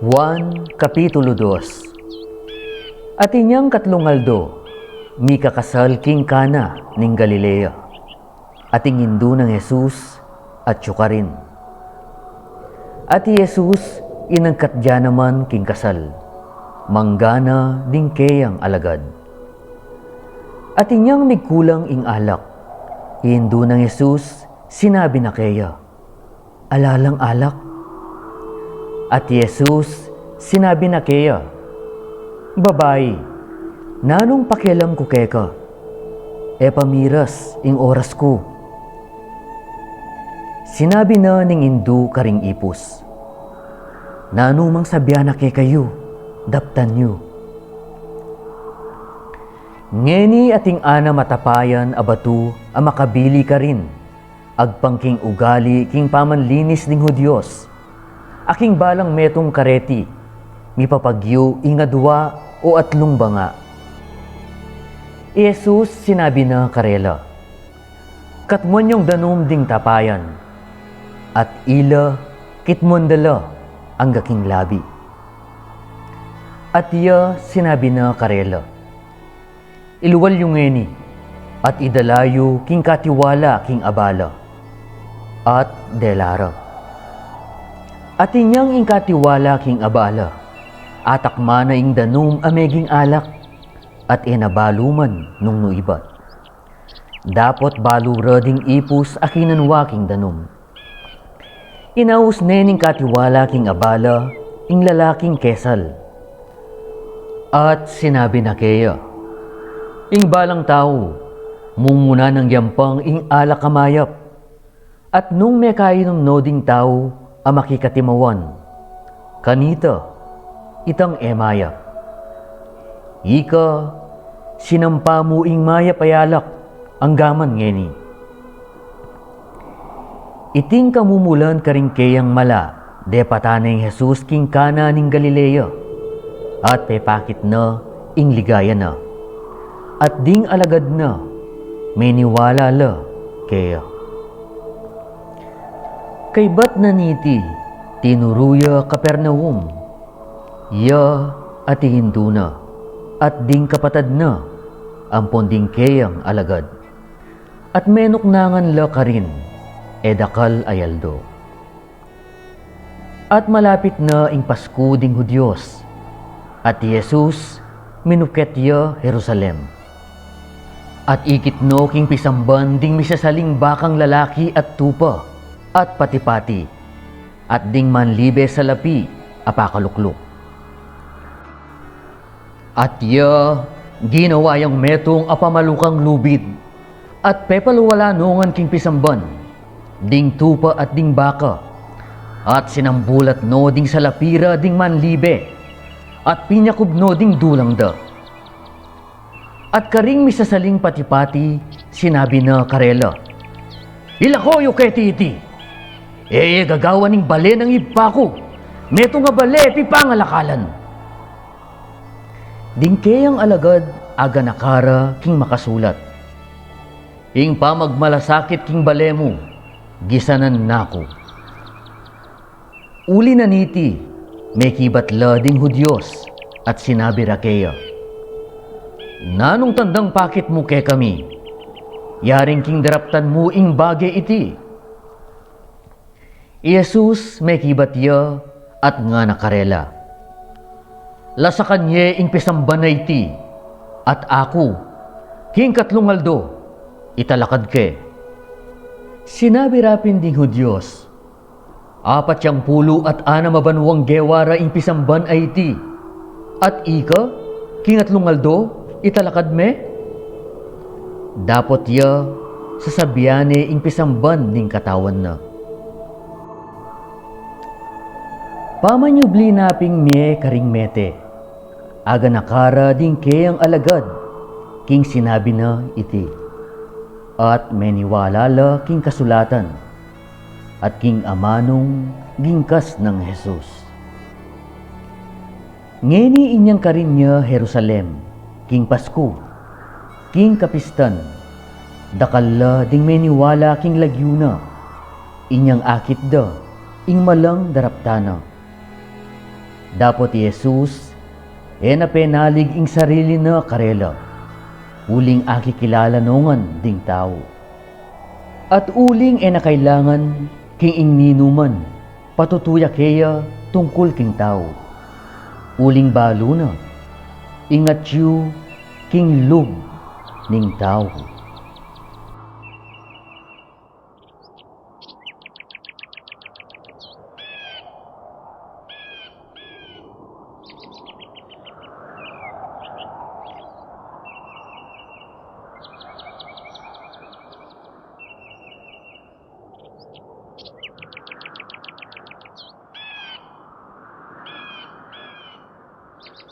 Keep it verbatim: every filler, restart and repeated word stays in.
Juan, Kapitulo dos. At inyang katlung aldo, mikakasal king Cana ning Galilea. At ing indu nang Jesus, atyu karin. At i Jesus, inagkat ya naman king kasal, manggana ding keyang alagad. At inyang migkulang ing alak, i indu nang Jesus, sinabi na keya, "Ala lang alak." At i Jesus, sinabi na keya, "Babai, nanung pakialam ku keka? E pa miras ing oras ku." Sinabi na ning indu karing ipus, "Nanu mang sabian na kekayu, daptan yu." Ngeni atin anam a tapayan a batu a makabili karin, agpang king ugali king pamanlinis ding Hudios, a king balang metung kareti, mipapagyu ing adua o atlung banga. I Jesus sinabi na karela, "Katmuan yung danum ding tapayan." At ila kitmuan da la angga king labi. At iya sinabi na karela, "Ilual yu ngeni, at idala yu king katiwala king abala, at dela ra." At inyang ing katiwala king abala, atakman na ing danum a meging alak, at e na balu man nung nu ibat. Dapot balu ra ding ipus a kinanwa king danum. Inaus ne ning katiwala king abala ing lalaking kesal. At sinabi na keya, "Ing balang tau, mumuna nang yampang ing alak a mayap. At nung mekainum no ding tau a makikatimawan, kanita itang e mayap. Ika, sinampa mu ing mayap a alak anggaman ngeni." Iting kamumulan karing keyang mala, depatan neng Jesus king Cana ning Galilea, at pepakit na ing ligaya na. At ding alagad na, meniwala la keya. Kaybat na niti, tinuru ya Capernaum, ya at i indu na, at ding kapatad na, ampon ding keyang alagad. At menuknangan la karin, e dakal a aldo. At malapit na ing Pasku ding Hudios, at i Jesus, minuket ya Jerusalem. At ikit no king pisamban ding misasaling bakang lalaki at tupa, at pati-pati, at ding manlibe salapi a pakalukluk. At ya ginawa yang metung a pamalukang lubid, at pepalwala no ngan king pisamban ding tupa at ding baka, at sinambulat no ding salapi ra ding manlibe, at pinyakub no ding dulang da. At karing misasaling pati-pati, sinabi na karela, "Ilako yu keti iti. E ye gagawan ing bale nang Ibpa ku, metung a bale pipangalakalan." Ding keyang alagad aganaka ra king makasulat, "Ing pamagmalasakit king bale mu, gisanan na ku." Uli na niti, mekibat la ding Hudios, at sinabi ra keya, "Nanung tandang pakit mu kekami, yaring king daraptan mu ing bage iti?" I Jesus mekibat ya at ngana karela, "Lasakan ye ing pisamban a iti, at aku, king katlung aldo, italakad ke." Sinabi ra pin ding Hudios, "Apat yang pulu at anam a banwang gewa ra ing pisamban a iti, at ika, king atlung aldo, italakad me?" Dapot ya sasabian ne ing pisamban ning katawan na. Pamanyubli na pin mie karing mete, aganaka ra ding keyang alagad king sinabi na iti, at meniwala la king kasulatan at king amanung gingkas nang Jesus. Ngeni inyang karin ya Jerusalem king Pasku, king kapistan, dakal la ding meniwala king lagyu na. Inyang akit da ing malang daraptan na. Dapot i Jesus, e na penalig ing sarili na karela, uling akikilala no ngan ding tau. At uling e na kailangan king ing ninuman patutuya keya tungkul king tau, uling balu na ing atyu king lub ning tau.